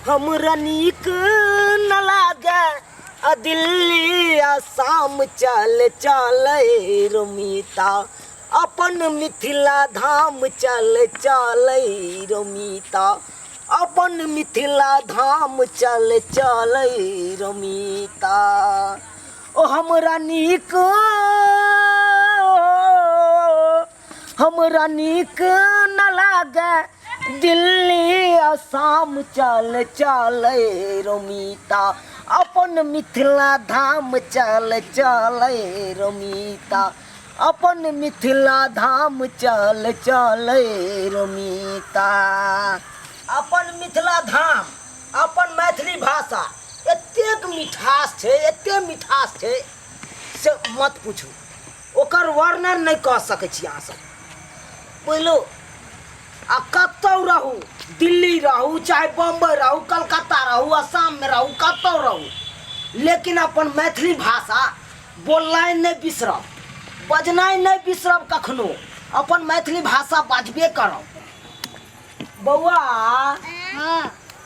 हमरा नीक न लागे आ दिल्ली आसाम चल चल रोमिता अपन मिथिला धाम चल चल रोमिता अपन मिथिला धाम चल चल रमिता ओ हमरा नीक हमरा नीक न लागे दिल्ली आसाम चल चल रमिता अपन मिथिला धाम चल चल रमिता अपन मिथिला धाम चल चल रमिता अपन मिथिला धाम अपन मैथिली भाषा एतेक मिठास छै एतेक मिठास छै से मत पूछू ओकर वर्णन नहि कऽ सकै छी अहाँ सब बुझलू आ कतहु रहू दिल्ली रहू चाहे बम्बई रहू कलकत्ता रहू असममे रहू कतहु रहू लेकिन अपन मैथिली भाषा बोलनाइ नहि बिसरब बजनाइ नहि बिसरब कखनो अपन मैथिली भाषा बाजबे करब बौआ हाँ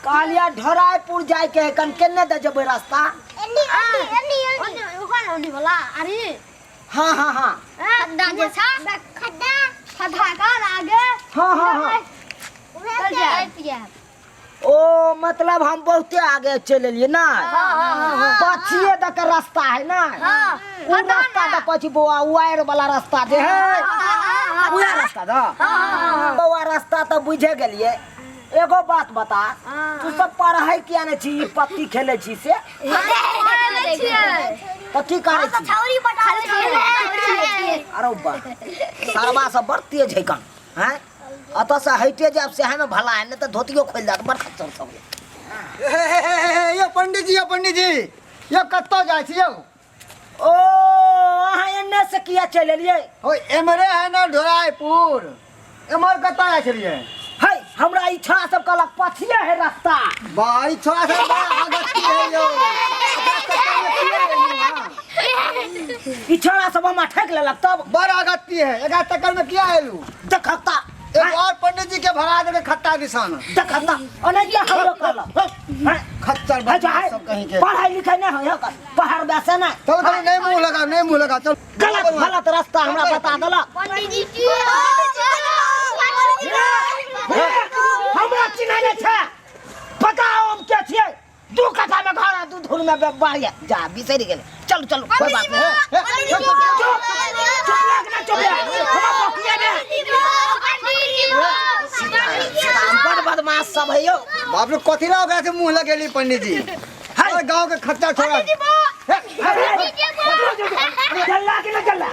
कहलिया ढोरायपुर जाइके है कन केने दे जेबै रास्ता वाला अरे हाँ हाँ हाँ खड्डा जैसा खड्डा खड्डा का आगे हाँ हाँ हाँ चल जाए ओ मतलब हम बहुते आगे चलि एलियै ना पछिए दऽ के रास्ता है ना हाँ। उ रास्ता दऽ पछि बौआ वायर वाला रास्ता जे है उएह रास्ता दऽ बौआ रास्ता तऽ बुझे गेलियै एगो बात बता तू सब पढ़ै किया नहि छी ई पत्ती खेलै छी से तऽ की करै छी अरे बा सरवा सब बड़ तेज है कन हैं अतऽ से हइटे जायब सएह ने भला है नहि तऽ धोतियो खोलि देत बड़ खच्चर सब हे, हे, हे, हे, यौ पंडित जी यौ पंडित जी यौ कतऽ जाइ छी यौ ओ अहाँ एन्ने से किया चलि एलियै ओ एमरे है ना ढोरायपुर एमहर कतऽ जाइ छलियै है हमरा ई छोड़ा सब कहलक पछिए है रास्ता भाई छोड़ा सब बड़ा अगत्ती है यौ एकरा चक्कर में किया एलियै अहाँ? ई छोड़ा सब हमरा ठकि लेलक तब बड़ अगत्ती है एकरा चक्कर में किया एलू देखक ता एक और पंडित जी के भगा देबे खत्ता दिशान देखक ता ओनाहिते हमरो कहलक हैं? खच्चर है जो है, सब कहीं के पढ़ाई लिखाई नहीं होय ओकर पहाड़ बैसे नहीं चल चल नहीं मुंह लगा नहीं मुंह लगा चल गलत गलत रास्ता हमरा बता देलक हमरा चिन्है नहि छै बताओ हम के छियै दू कट्ठा में घर आ दू धुर में बाड़ी जा बिसरि गेलै चलू चलू कोई बात नहीं चुप चुप लाग ना चुप लाग हमरा बकिया ने बड़ बदमाश सब है यौ बाप रे कथी ला ओकरा से मुंह लगेली पंडित जी हर गांव के खच्चर छोड़ा जल्ला कि ना जल्ला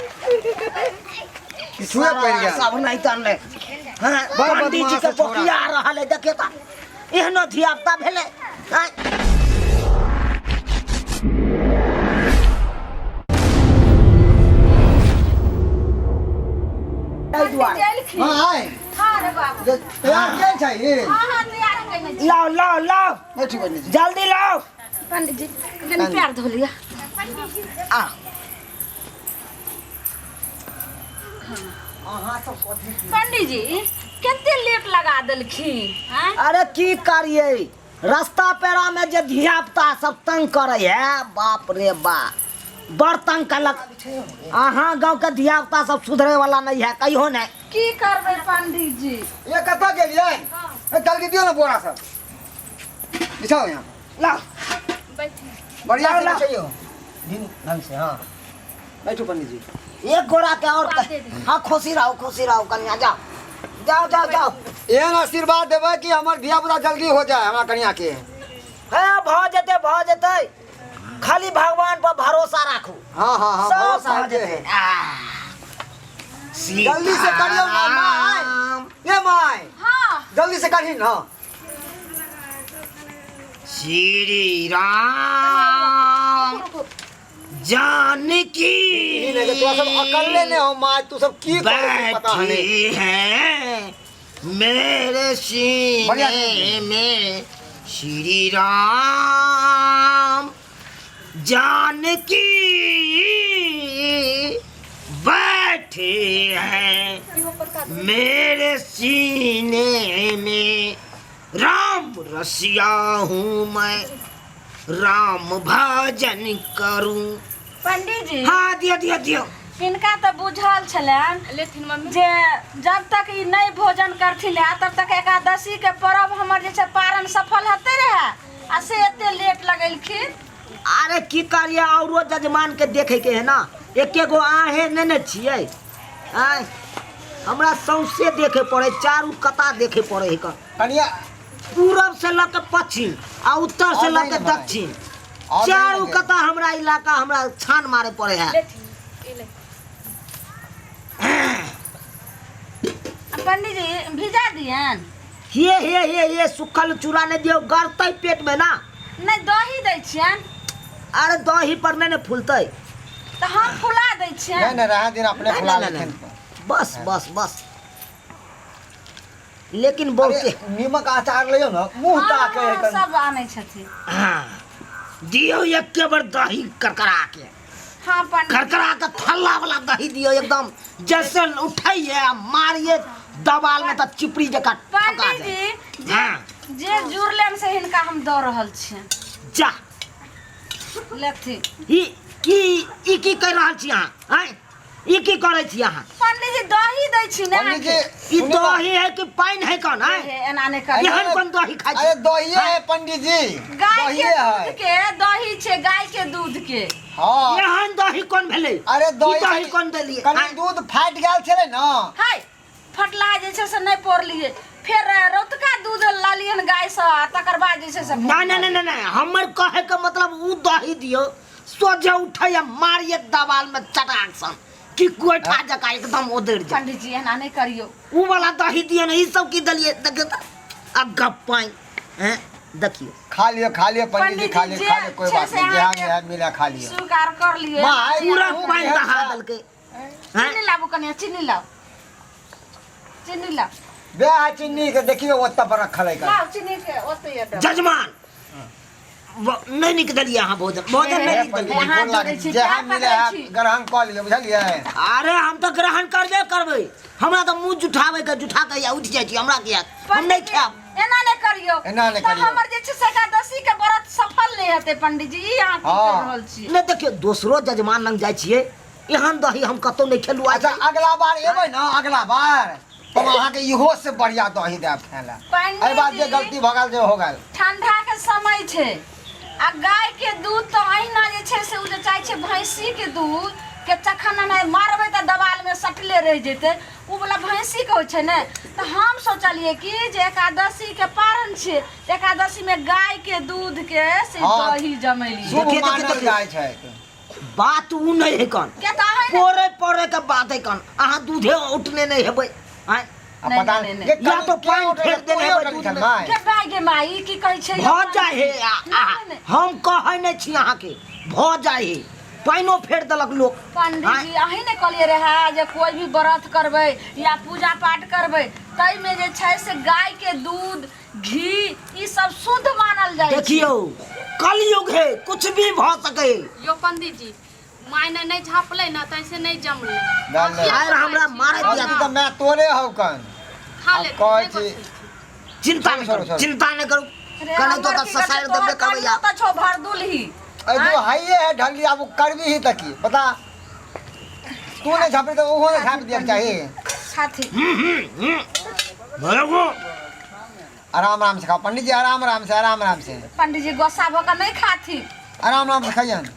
किछुए पड़ गया सब नहीं तनले हाँ बड़ पंडित जी के बदमाश है छोरा। बकिया रहल है देखिए त एहनो धियापुता भेलै आँय। एहि दुआरे हां आय हाँ रे बाबू जे तैयार के छै ई? हाँ हाँ तैयार कइने छी लाओ लाओ लाओ बैठू पंडित जी जल्दी लाओ पंडित जी कनी पैर धो लिया आ अहाँ सब कथी पंडित जी कते लेट लगा देलखिन आँय? अरे की करिए रास्ता पेरा में जे धिया पुता सब तंग करे है बाप रे बाप बड़ तंग कलक अहाँ गाँव के धिया पुता सब सुधरे वाला नहीं है कहियो नहीं की करबै पंडित जी ये कतऽ गेलियै ए, जल्दी दियौ ने बोरा सब बिछाओ यहाँ लाओ बढ़िया से लाओ, लाओ। बिछाइयो ढंग से हाँ बैठू पंडित जी एक गोरा के और हाँ खुशी रहो खुशी रहो कन्या जाओ जाओ जाओ जाओ एहन आशीर्वाद देबै कि हमर धिया पुता जल्दी हो जाए हमरा कनिया के है भऽ जेतै भऽ जेतै खाली भगवान पर भरोसा राखू हाँ हाँ हाँ सब भरोसा भऽ हेतै। जेतै आह। जल्दी से करियौ ना माय ये माय हाँ जल्दी से करही ना श्री राम जानकी ई नहीं तोरा सब अकल्ले ने हो माय तू सब की करे छी पता नहीं बैठी है मेरे बढ़िया सीने में श्री राम जानकी बैठे हैं मेरे सीने में राम रसिया हूँ मैं राम भजन करूँ। पंडित जी। हाँ, दियो दियो दियो। हिनका तऽ बुझल छलनि लेथिन मम्मी जे जब तक ई नहि भोजन करथिन है तब तक एकादशी के पर्व हमर जे छै पारण सफल हेतै रहे, आ से एते लेट लगेलखिन। अरे की करिए, औरो जजमान के देखे के है ना, एके गो आहे नहीं ने छियै। आँय, हमरा सौंसे देखे पड़े, चारू कता देखे पड़े है। कनिया पूरब से लऽ के पश्चिम आ उत्तर से और लऽ के नहीं ने भाई। दक्षिण, और नहीं चारू ने। कता हमरा इलाका हमरा छान मारे पड़े है। लेथिन ई ले। पंडित जी भिजा दियन। हे हे हे हे, सुखल चूड़ा नहीं दियो, गरतै पेट में ना। नहीं, दही दै छियन। अरे दही पर नहीं ने फूलतै। तऽ हम फुला दै छियन। नहीं नहीं, रहा दिन अपने नहीं, फुला नहीं, लेथिन। नहीं, बस बस बस, लेकिन बहुते अरे, नीमक अचार लियौ ने, मुंह ताके है कन। सब आनै छथिन। हाँ, दियौ एके बार दही करकरा के। हाँ पंडित। करकरा के थल्ला वाला दही दियौ एकदम, जैसे उठैये आ मारिये दबाल में तऽ चिपड़ी जकाँ ठका पंडित जाय। जी जे, हाँ। जे जुड़लेन से हिनका हम दऽ रहल छियनि। जा। लेथिन। ई ई ई की कहि रहल छी अहाँ? आँय, ई की करै छी अहाँ? पंडित जी दही दै छी ने। पंडित जी ई सुनू ने। दही है कि पानि है कोन? आँय? हे, एना नहि करियौ। एहन कोन दही खाइ छी? अरे दहिए है पंडित जी, गाय के दहिए दूध है। के दही छै, गाय के दूध के। हाँ। एहन दही कोन भेलै? अरे ई दही दही कनि कोन देलियै? कनि आँय? दूध फाटि गेल छलै ने। हाय, फटला जे छै से नहि पौरलियै, फेर रौतका दूध लालियन गाय सँ, आ तकर बाद जे छै से नहीं नहीं नहीं नहीं, हमर कहे के मतलब उ दही दियो सोझे उठै आ मारिए दवाल में चटाक सन कि गोइठा जकाँ एकदम ओदरि जाय। पंडित जी एना नहि करियौ। उ वाला दही दियो ने, ई सब की देलियै? देखियौ तऽ आ गप्पाई हैं, देखियौ। खा लियो, खा लियो पंडित जी, पंडित खा जी, लियो, जे खा लियो, कोई छै बात से नहीं, जहाँ अहाँके मिला मिला खा लियो। स्वीकार कर लियौ। माय, पूरा मुँह पानि केहन दहा छै? देलकै। हैं? चीनी लाबू कनिया, चीनी लाउ, चीनी लाउ। बे चीनी के देखियो ओतऽ पर रखल है। लाउ चीनी के ओतै एतऽ। जजमान नहि नीक देलियै अहाँ भोजन, भोजन नहि नीक देलियै। अहाँ जोड़ै छी, जहाँ क्या मिले पकड़ै है छी? ग्रहण कऽ लियौ, बुझलियै? अरे हम तऽ ग्रहण करबे करबै, हमरा तऽ मुँह जुठाबै के जुठा के उठि जाइ छी, हमरा किया हम नहि खायब। एना नहि करियौ, एना नहि तऽ करियौ। हमर जे छै से एकादशी के व्रत सफल नहि हेतै पंडित जी, ई अहाँ की हाँ। कहि रहल छी? नहि देखियौ, दोसरो जजमान लग जाइ छियै, एहन दही हम कतौ नहि खेलू। अच्छा अगला बार एबै ने, अगला बार हम अहाँके इहो से बढ़िया दही देब खाय लए। पंडित एहि बार जे जी। गलती भऽ गेल जे हो गेल। ठंडा के समय छै आ गाय के दूध तऽ अहिना जे छै से ओ जे चाहै छै भैंसी के दूध के जखन हम मारबै तऽ दवाल में सटले रहि जेतै, ओ वाला भैंसी के होइ छै ने। तऽ हम सोचलियै कि जे एकादशी के पारण छियै, एकादशी में गाय के दूध के से हाँ। दही जमेलियै। शुभ देखिए, देखिए, मानल देखिए। जाइ छै। बात उ नहि है कन, के तऽ अहाँ ने- पोरे पोरे के बात है कन, अहाँ दूधे उठने नहीं हेबै। आँय? आ नहीं, पता नहीं, नहीं, ये या तो कनि- पानि के फेर देने कोई हेबै ऑर्डर दूध लिखल में। माय? के भाय गे माय, ई की कहै छै? भऽ जाइ हे नहीं, नहीं। हम कहै नहि छी अहाँके, भऽ जाइ हे, पानिओ फेर देलक लोक। पंडित आँय? जी अहीं ने कहलियै रहए जे कोई भी व्रत करबै या पूजा पाठ करबै ताहिमे जे छै से गाय के दूध घी ई सब शुद्ध मानल जाइ छै। देखियौ कलयुग है, कुछ भी भऽ सकै। यो पंडित जी माय ने नहीं झापले ना तैसे नहीं जमले। डाल ले। आर हमरा मारे दिया। गलती तऽ मैं तोरे हौ कन। खा आब ले, कहै नहि छी। बचै। चिंता नहीं छोड़ो, करू, छोड़ो। चिंता नहीं करू, रे, कने तो हमर तऽ की करतै, ससारि देबे तोहर करबै। कनियो तऽ छौ भरदुलही। अरे जो हाइए है ढल्ली, आब करबी ही तकी बता, तू नहीं झापी तो ओहो नहीं झाप दिया चाही। छाती। एगो आराम आराम से खाओ पंडित जी, आराम आराम से, आराम आराम से। पंडित जी गुस्सा भऽ कऽ नहि खाथी। आराम आराम से खाइयन।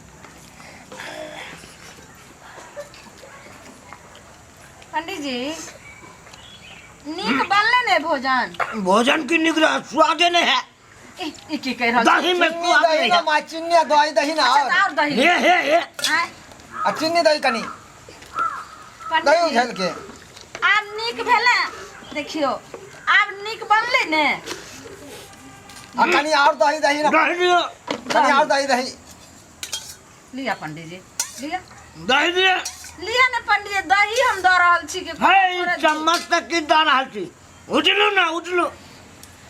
पंडित जी नीक बनलै ने भोजन? भोजन की निक रहा, स्वादे नहीं है। ई ई की कहि रहल छी? दही में चीनी स्वाद दही नहीं ना है। माँ, चीनी आ दही, दही ना अच्छा, और। तऽ आओर दही। हे हे हे। आँय, आ चीनी दही कनी पंडित दही जी, उझल के। आब नीक भेलै, देखियौ आब नीक बनलै ने। आ कनी और दही, दही ना। दही दियो। कनी और दही, दही। लिअ पंडित जी, लिअ। दही दियो। लिअ ने पंडित जी, दही हम दऽ रहल छी कि हे, ई चम्मच तक की दऽ रहल छी? उजलू ना, उजलू।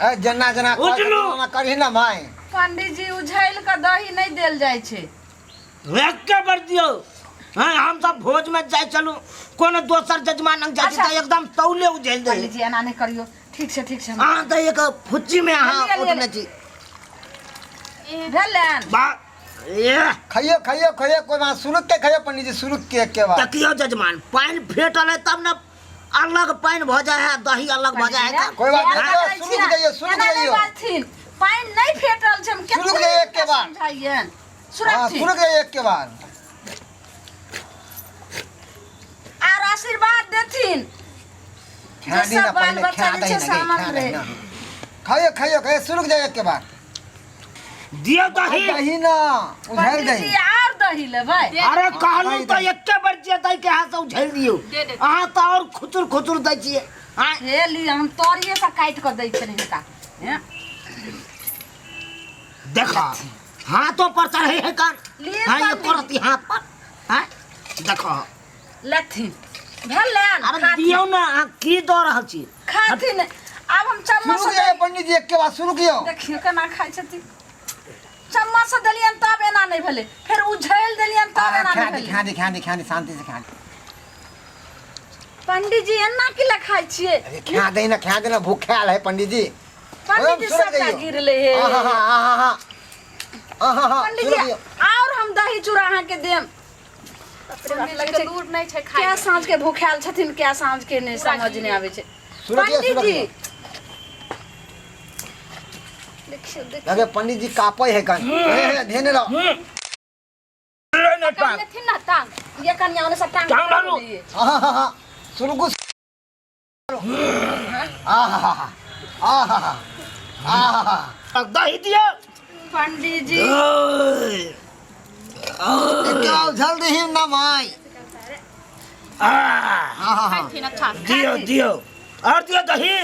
ए जेना जेना कहै उजलू। तेना करही ना माय। पंडित जी उझैल कऽ दही नहि देल जाइ छै। एके बेर दियौ। हाँ, हम सब भोज में जाइ चलू, कोनो दोसर जजमान लग जाइ छी अच्छा। तऽ एकदम तौले उझेल दै। पंडित जी एना नहि करियौ, ठीक छै, ठीक छै। अहाँ तऽ एक फुच्ची में अहाँ लिअ, लिअ, उठने छी। भेलनि? बा ए खइयो खइयो खइयो, कोई बात सुरुक के खइयो पंडित जी, सुरुक के के बाद। तकियो जजमान, पानि फेटल है तब न अलग पानि भऽ जाइ है, दही अलग भऽ जाइ है। कोई बात नहीं, एना सुरुक जाइए, सुरुक एना नहि जाइए। बाजथिन। पानि नहि फेटल छै, हम केते सुरुक जाइए एक के बाद। समझाइयनि। हाँ, सुरक्षित। सुरुक जाइए एक के बाद। आर आशीर्वाद देथिन खा जे दी ना सब बाल पहले, बच्चा खा जे दही छै ना, सामन खा रहे। दही ना। खाइयो खाइयो खाइयो, सुरुक जाइए एक के बाद। दियौ दही। दही ना उझाइल पंडित दही। जी आर दही लेबै? अरे कहलहुँ दही, तऽ दही। एके बेर जे दै के हाथ से उझेल दियौ, दे दे। अहाँ तऽ आओर खुचुर खुचुर दै छियै। आँय? हे ली, हम तोरिए से काटि कऽ दै छियनि हिनका। हे, देखा हाथों पर चढ़े है कान। लिए हाँ, ये पंडित जी। करती हाथ पर। हाँ देखो। लेथिन, भेलनि? अरे खाथिन। दियौ ना, अहाँ की दऽ रहल छी? खाथिन। आब हम चम्मच शुरू से कियो पंडित जी, एक के बाद शुरू कियो। देखियौ केना खाइ छथिन। चम्मच से देलियनि तब एना नहि भेलै, फेर उझेल देलियनि तब एना खा नहि दी, भेलै। खा दी, खा दी, खा दी, शांति से खा दी। पंडित जी एना की ले खाइ छियै? अरे खा दे ना, खा दे ना, भूख आयल है पंडित जी। पंडित जी सुरक सबटा जाइयो। गिरले हे। आहा हा आहा हा आहा हा। पंडित सुरक जी जाइयो। और हम दही चूड़ा अहाँके देम। पंडित जी के लूर नहि छै खाइ क्या साँझ के भूखायल छथिन, क्या साँझ के नहि पूरा समझ नहि गिर आबै छै। सुरक जाइयो, पंडित सुरक जी जाइयो। देखियौ, देखियौ। लगे पंडित जी कापै है कन। हे हे धेने रहो। पकड़ लेथिन ना टांग। ये कनिया ओने सब टांग टांग डालू। लिए। आहा हा हा सुरगु। आहा हा आहा हा आहा हा। दही दियौ। पंडित जी क्या उझल दही ना माई। आह, आहा हा। खाइथिन अच्छा से। दियौ दियौ और दियौ दही।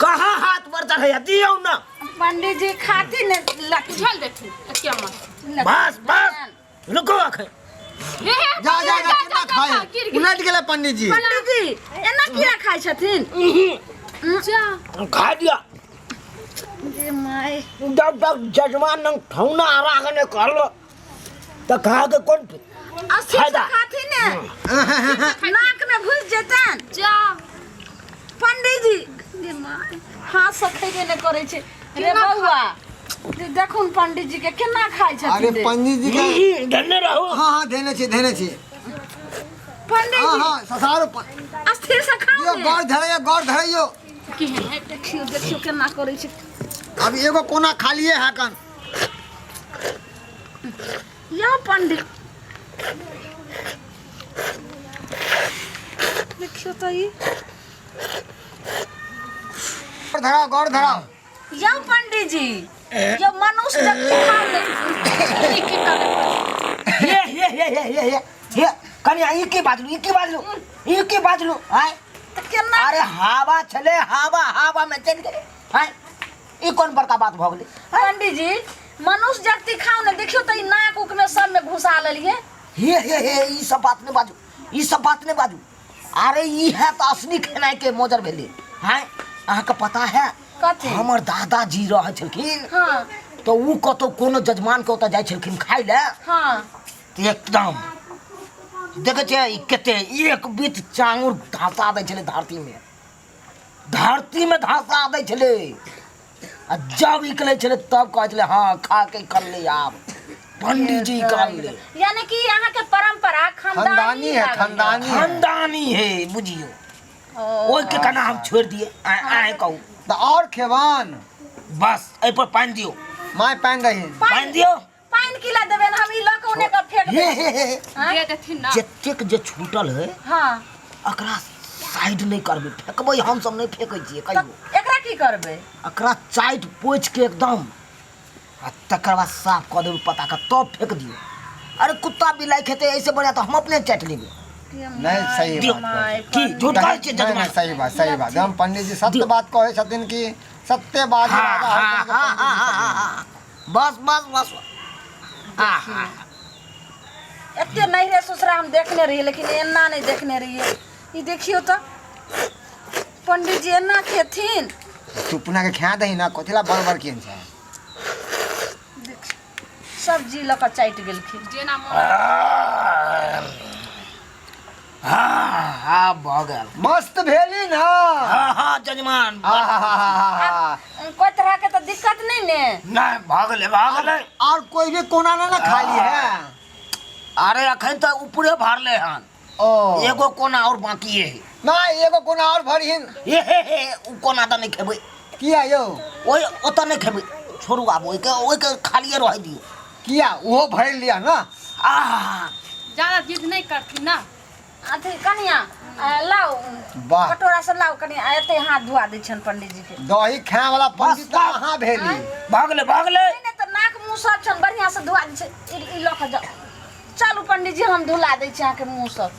कहाँ हाथ पर चढ़ैया? दियौ ना। पंडित जी खाती ने लखी। उझल देथिन एके में। बस बस रुको अखन। हे हे जा जा जा, केना खाए गिर गेल। उलट गेलै पंडित जी। पंडित जी एना किया खाइ छथिन? जा खा दिया। जे माय। जब तक जजमान नंग ठौना आरा के कहलो तऽ खा के कोन अस्थिर से फायदा? खाथिन ने, नाक में घुस जेतनि। जा पंडित जी गे माय, हाथ से खैबे नहि करै छै रे केना बौआ। जे देखुन पंडित जी के केना खाइ अरे छथिन रे। पंडित जी के धन्य रहू। हाँ हाँ धेने छी, धेने छी। पंडित हाँ जी हाँ ससारो अस्थिर से खाउ दियौ, ने। गौर धरैयो, गौर धरैयो। केहन है? देखियौ देखियौ केना करै छै। अब एगो कोना खालिए है कन। यौ पंडित देखियौ तऽ ई। गौर धराओ, गौर धराओ। यौ पंडित जी, यौ मनुष्य जब खाउ ने। ई की करै? हे हे हे हे हे हे हे कनिया, ई की बाजलू, ई की बाजलू, ई की बाजलू? आय तऽ केना? अरे हवा छले, हवा हवा में चलि गेलै। आय ई कोन बड़का बात भऽ गेलै? पंडित जी मनुष्य जगती खाउ ने, देखियौ तऽ ई नाक उक में सब में घुसा लेलियै। हे हे हे ई सब बात नहि बाजू, ई सब बात नहि बाजू। अरे ई है तऽ असली खेनाइ के मोजर भेलै। हैं अहाँके पता है? कथी? हमर दादाजी रहै छलखिन। हाँ। तऽ उ कतौ कोनो जजमान के ओतऽ जाइ छलखिन खाइ लए। हाँ। तऽ एकदम देखै छियै ई कते एक बीत चांगुर धसा दै छलै धरती में, धरती में धसा दै छलै। आ जब निकलै छलै तब कहै छलै हाँ खा के कल आब पंडित जी कहले। यानी कि यहाँ के परंपरा खानदानी खानदानी है, लागल। खानदानी है। खानदानी है बुझियो। ओ। ओहि के केना हम छोड़ि दिए? आए कहू तऽ और खेबान। बस एहि पर पानि दियौ। My पानि दही। पानि दियौ। पानि की ला देबै? हम ई लऽ कऽ ओने कऽ फेंक हे देबै। हे हे हे। दे देथिन ना। जतेक जे छूटल है हाँ। एकरा साइड नहि करबै, फेकबै हम सब नहि फेकै छियै तऽ कहियो। एकरा की करबै? एकरा चाटि पोछि के एकदम आ तकर बाद साफ कऽ देबै पता के, तब फेक दियौ। अरे कुत्ता बिलाइ खेतै एहिसे बढ़िया तऽ हम अपने चाटि लेबै। नहीं सही दियौ। बात कहै की झूठ कहै छियै नहीं, नहीं, जजमान? सही बात, सही बात। हम पंडित जी सत्य दियौ। बात कहै छथिन कि सत्य बात हाँ, राजा हाँ, हरिश्चंद्र हाँ, पंडित जी हाँ, छथिन। हाँ, हाँ। बस बस बस। आहा। एते नैहरे ससुरा हम देखने रहियै, लेकिन एना नहि देखने रहियै। ई देखियौ तऽ पंडित जी एना खेथिन। चुपना के खा दही ना, कथी ला बड़ बड़ केन छै। सब्जी लऽ कऽ चाटि गेलखिन। जेना मोन। हाँ हाँ भऽ गेल। मस्त भेली ना? हाँ हाँ जजमान। आहाहाहा। कोई तरह के तऽ दिक्कत नहीं ने? नहीं, भऽ गेलै, भऽ गेलै। और कोई भी कोना ना ना खाली है। अरे अखन तऽ ऊपरे भरले हन। ओ एगो कोना और बाकी है। ना एगो कोना और भरहिन। हे हे हे, उ कोना तऽ नहि खेबै। किया यौ? ओहि ओतऽ नहि खेबै, छोड़ू आब ओहिके, ओहिके खालिए रहै दियौ। किया, ओहो भरि लिअ ना। आहा, ज्यादा जिद नहि करथिन ना। अथी कनिया लाउ। वाह। कटोरा सब लाउ कनिया, एते हाथ धुआ दै छनि पंडित जी के। दही खाए वाला पंडित तऽ अहाँ भेली। भऽ गेलै, भऽ गेलै। नहि नहि तऽ नाक मुँह सब छनि बढ़िआँ से धुआ दै छै। ई लऽ कऽ जाउ। चलू पंडित जी, हम धुला दै छी अहाँके मुँह सब।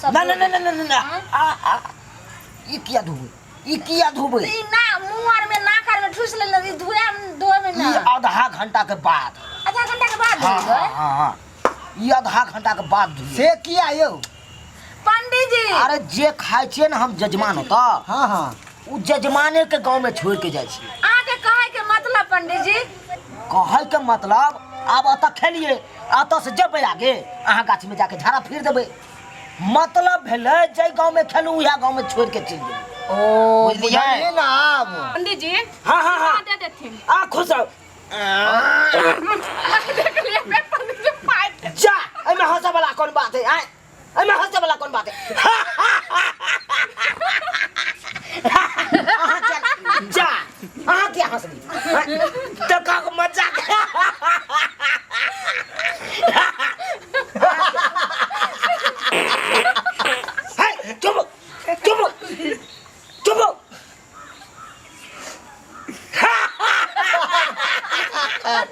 सब। नहि नहि नहि नहि नहि, आ आ, ई किया धोबै, ई किया धोबै? ई ना मुँह आर में नाक आर में ठुस लेने, ई धुए धोबै ई ना। आधा घंटा के बाद। आधा घंटा के बाद? हाँ। धोबै? हाँ हाँ हाँ, ई आधा घंटा के बाद धोइए। से किया यौ? पंडित जी, अरे जे खाइ छियै ने हम जजमान होता, हाँ हाँ, उ जजमाने के गांव में छोड़ के जाइ छियै। अहाँके कहै के मतलब पंडित जी? कहै के मतलब आब एतऽ खेलियै, एतऽ से जेबै आगे अहाँ गाछ में जाके झाड़ा फिर देबै। मतलब भेलै जाहि गांव में खेलू उएह गांव में छोड़ के चलि जेबै। ओ बुझलियै? बुझलियै ना आब। पंडित जी। हाँ हाँ हाँ, दे देथिन। आ खुश रहो। देखलियै पंडित जी पाइ। जा, एहिमे हंसऽ वाला कोन बात है? आँय, एहिमे हंसऽ वाला कोन बात है? अहाँ किया, जा, अहाँ किया हंसली? देखा मजाक। हे, चुप चुप चुप।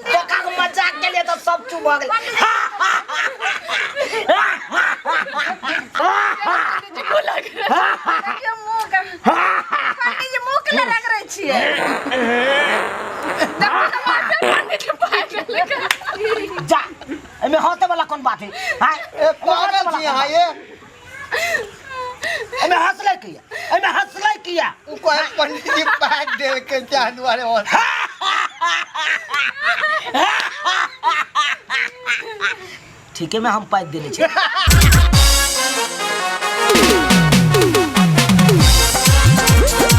देखा मजाक के लिए तो सब चुप भऽ गेल। देखियौ मुँह के, पंडित जी मुँह के रगड़ै छियै? जा, एहिमे हंसै वाला कोन बात है? आँय, ए पागल छी अहाँ ये। एहिमे हंसलै किया, एहिमे हंसलै किया? उ कहे पंडित जी पाइप देलकै चाह दुआरे और। ठीके में हम पाइप देने छी।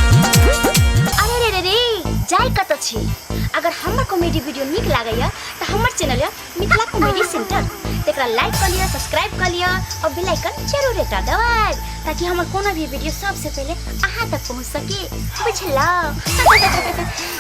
अरे रे रे रे, जाय कतऽ छी? अगर हमर कॉमेडी वीडियो नीक लागैया तऽ हमर चैनल यऽ मिथिला कॉमेडी सेंटर, तकरा लाइक कऽ लिअ, सब्सक्राइब कऽ लिअ और बेल आइकन जरूर एकटा दबाएब ताकि हमर कोनो भी वीडियो सबसे पहिले अहाँ तक पहुँच सके। बुझलहुँ?